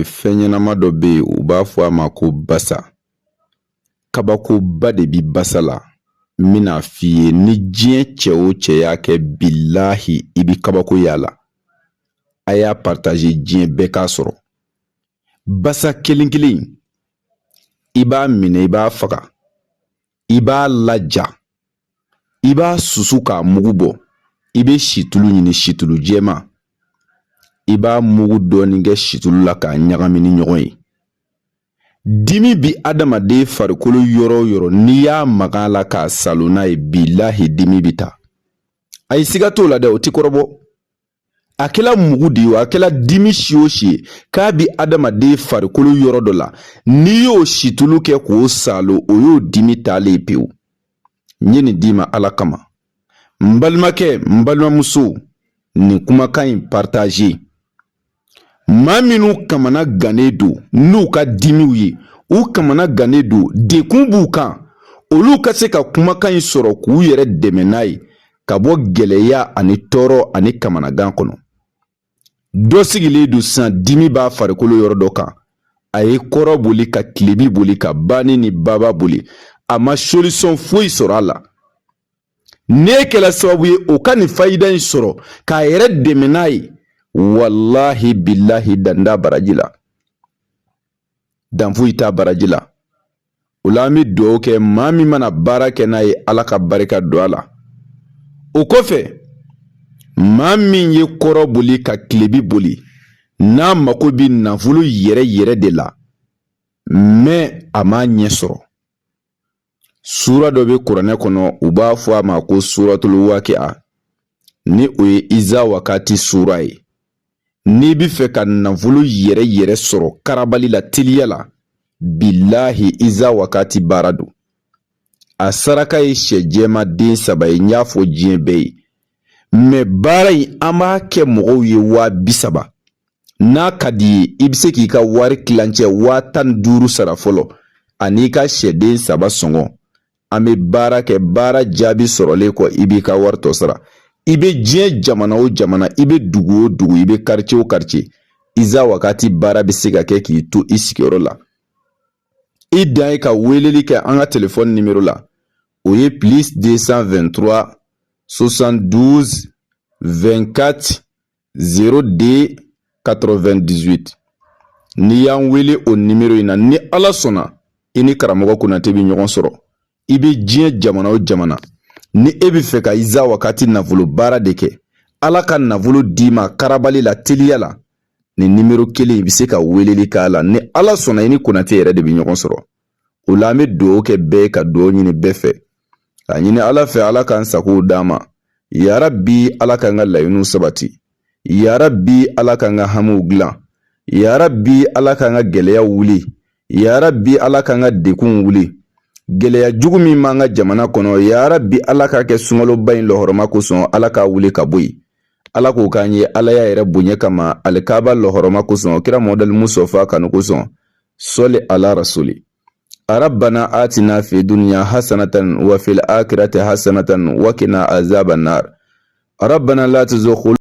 Fɛn ɲɛnama dɔ bɛ yen, u b'a fɔ a ma ko basa. Kabakoba de bi basa la. N bɛna f'i ye, ni diɲɛ cɛ o cɛ y'a kɛ, bilahi, i bi kabako y'a la. A y'a partager, diɲɛ bɛɛ k'a sɔrɔ. Basa kelen kelen, i b'a minɛ, i b'a faga, i b'a laja, i b'a susu k'a mugu bɔ. I bɛ situlu ɲini, situlu jɛman. I b'a mugu dɔɔnin kɛ situlu la k'a ɲagami ni ɲɔgɔn ye. Dimi bi adamaden farikolo yɔrɔ o yɔrɔ, n'i y'a maga a la k'a salo n'a ye, bilahi, dimi bi taa. Ayi, siga t'o la dɛ, o ti kɔrɔbɔ. A kɛla mugu de ye o, a kɛla dimi si o si ye k'a bi adamaden farikolo yɔrɔ dɔ la, n'i y'o situlu kɛ k'o salo, o y'o dimi taalen ye pewu. N ye nin d'i ma Ala kama. N balimakɛ, n balimamuso, nin kumakan in partager. Maa minnu kamana gannen don n'u ka dimiw ye, u kamana gannen don, dekun b'u kan, olu ka se ka kumakan in sɔrɔ k'u yɛrɛ dɛmɛ n'a ye ka bɔ gɛlɛya ani tɔɔrɔ ani kamanagan kɔnɔ. Dɔ sigilen don sisan, dimi b'a farikolo yɔrɔ dɔ kan. A ye kɔrɔ boli ka tilebi boli ka banni ni baba boli, a ma solution foyi sɔrɔ a la. N'e kɛla sababu ye o ka nin fayida in sɔrɔ k'a yɛrɛ dɛmɛ n'a ye, walahi, bilahi, dan t'a baraji la, dan foyi t'a baraji la. O la, an bɛ dugawu kɛ, maa min mana baara kɛ n'a ye, Ala ka barika don a la. O kɔfɛ, maa min ye kɔrɔ boli ka tilebi boli, n'a mako bɛ nafolo yɛrɛ yɛrɛ de la, mais a m'a ɲɛ sɔrɔ, sura dɔ bɛ kuranɛ kɔnɔ, u b'a fɔ a ma ko Suratul Waki'a, ni o ye Iza Wakati sura ye. N'i bɛ fɛ ka nafolo yɛrɛ yɛrɛ sɔrɔ karabali la, teliya la, bilahi, Iza Wakati baara don. A saraka ye sɛ jɛma den 3 ye. N y'a fɔ diɲɛ bɛɛ ye, mais baara in, an b'a kɛ mɔgɔw ye 30.000. N'a ka di ye, i bɛ se k'i ka wari tilancɛ 15.000 sara fɔlɔ ani ka sɛden 3 sɔngɔ. An bɛ baara kɛ. Baara jaabi sɔrɔlen kɔ, i b'i ka wari tɔ sara. I bɛ diɲɛ jamana o jamana, i bɛ dugu o dugu, i bɛ quartier o quartier, Iza Wakati baara bɛ se ka kɛ k'i to i sigiyɔrɔ la. I dan ye ka weleli kɛ an ka telefɔni nimero la, o ye plus 223 72 24 02 98. N'i y'an wele o nimero in na, ni Ala sɔnna, i ni karamɔgɔ Konate bɛ ɲɔgɔn sɔrɔ. I bɛ diɲɛ jamana o jamana, ni e bɛ fɛ ka Iza Wakati nafolo baara de kɛ, Ala ka nafolo d'i ma karabali la, teliya la, nin nimero kelen, i bɛ se ka weleli k'a la. Ni Ala sɔnna, i ni Konate yɛrɛ de bɛ ɲɔgɔn sɔrɔ. O la, an bɛ dugawu kɛ bɛɛ ka dugawu ɲini bɛɛ fɛ, k'a ɲini Ala fɛ, Ala k'an sagow d'an ma. Yarabi, Ala k'an ka laɲiniw sabati. Yarabi, Ala k'an ka hamiw dilan. Yarabi, Ala k'an ka gɛlɛyaw wuli. Yarabi, Ala k'an ka dekunw wuli. Gɛlɛya jugu min b'an ka jamana kɔnɔ, yarabi, Ala k'a kɛ sunkaloba in lɔhɔrɔma kosɔn, Ala k'a wuli ka bɔ yen. Ala k'o k'an ye Alaya yɛrɛ bonya kama, alikaba lɔhɔrɔma kosɔn, kira mɔdali Musɔfa kanu kosɔn. Sɔli ala rasuli. Rabbana atina fi dunya hasanatan wa fil akhirati hasanatan wa qina azaban nar. Rabbana la tuzigh.